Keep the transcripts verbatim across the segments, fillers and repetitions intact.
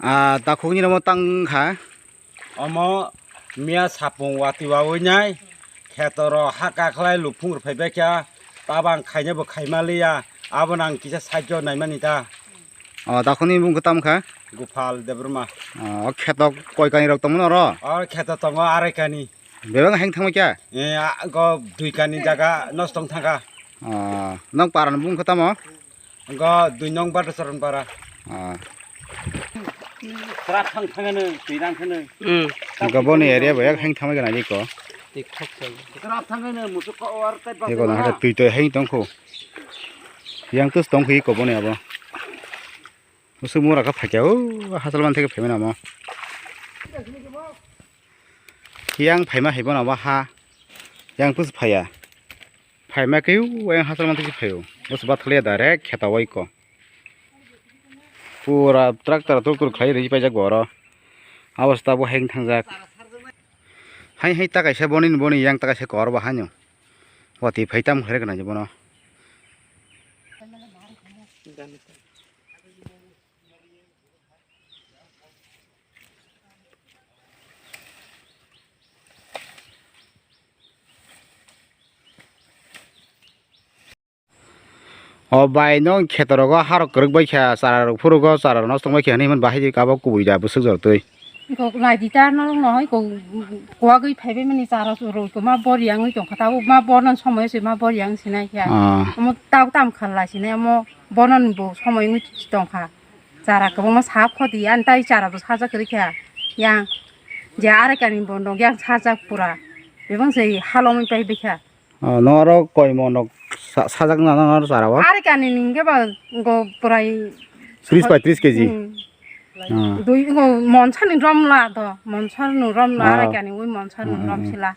Ah, takhukni romo tang kha. Omo miya sapung wati wawi nai, kheto ro ha kakhlai luphung rw phai bai kha, tabang khaina bo khaima liya, abo nang kisa side o naimani ta. O, takhukni bung khe tamo kha? Gopal Debbarma. O, kheto koi kani rok tongmani oro? O, kheto tongo arai kani. Bebak heng thangma kya? E, a, go dui kani jaga nosto wng thangkha. O, nong para ni bung khe tamo? Go dui nong Bhadracharan para. O. Tra thang thang no, twi rang thang no. Hmm. Go boni area bo yak heng thangma gana iko. Tik thak chal. Tra thang no, musuk ko or tai. Iko na hada twi to heng tong kho. Yang tus tong kho iko boni abo. Musuk mura kha phakya o, hasal man theke phaimani amo. Yang phaima hai bono ba ha. Yang tus phaya. Phaima khe o, yang hasal man theke phaio. Bus ba thaliya direct kheta wai ko. Pura tractor tur tur khlai ri paijak bo oro. Abos ta bo heng thangjak. Hai hai ta kaisa boni boni yang ta kaisa kor ba hanyo. Wati phai tam khlai kana je bono. O bai, no kheto rogo harok kwrwk bai kha, chara rok phurugo, chara rok nosto wng bai kha hinwi himani bahai abo kubui da bwswk jor twi. Kok naidi ta norok no hai kok kuwagwi phaibai mani chara rok ma bor yang wi tongkha, tabuk ma bornani somoio se ma bor yang sinai kha. Ah. Omo tabuk tam khala sinai omo bornani bo somoi wngwi tongkha. Chara kwbangma sa khoti, ani tai chara bo sajak kwrwi kha. Yang je arai kani bo nog yang sajak pura. Bebang se halomwi pai bikha. Oh, no oro koi monok sa-, sajak na no oro chara o? Arai kani ni hingke ba go prai tris bai tris keji. Hmm. Ah. Dui go monsa ni rom la do, monsa ni rom la, ah, arai kani ui monsa ni, hmm, rom, hmm, sila.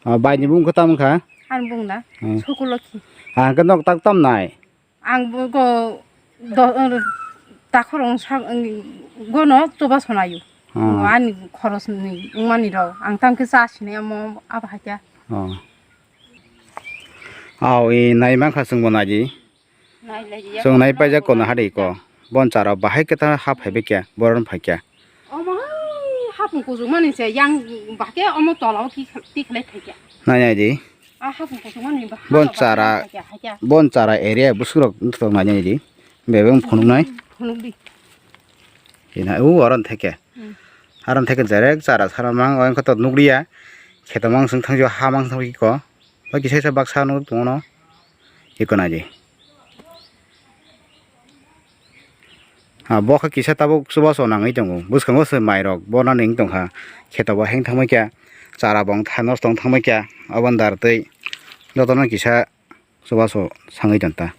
Ah, bai ni bung khe tam kha? Ani bung da, hmm, Sukulokhi. Ah, hingke nok tak tam nai? Ang bo go do, takhorong sa, gono chubaso naio. Hmm. Ani khorosni wngmani rok. Ang tamo khe cha sinai omo abo hai khe. Oh. Aw, i nai mankha chwngbo naidi. Nai lai ya. Chwng nai paijak kono hade iko. Bon chara bahai khe ta ha phaibai kya, boron phai kya. Omo hai hapung kuchuk mani se yang bahai khe omo tola o ki, ki khlai phai kya. Nai nai di. A hapung kuchuk mani ba. Bon hapung chara, phai kya, phai kya. Bon chara area bwswk rok wngthok nai nai di. Bebeng phunuk nai. Phunuk di. Ina u oron theke. Hmm. Aron theke jerek chara sara mang o engkho to nukliya. Kheto mang sung thangjo ha mang thangjo iko. Bai kisa kisa baksa nuk tongo no. Iko nai di. Ah, bo khe kisa tabuk chubaso nangwi tongo. Bwskango se mairok bo nani wng tongkha. Kheto bo heng thangbai kha. Chara bo wng tha nosto wng thangbai kha. Aboni dar twi jotono kisa chubaso sangwi tongta.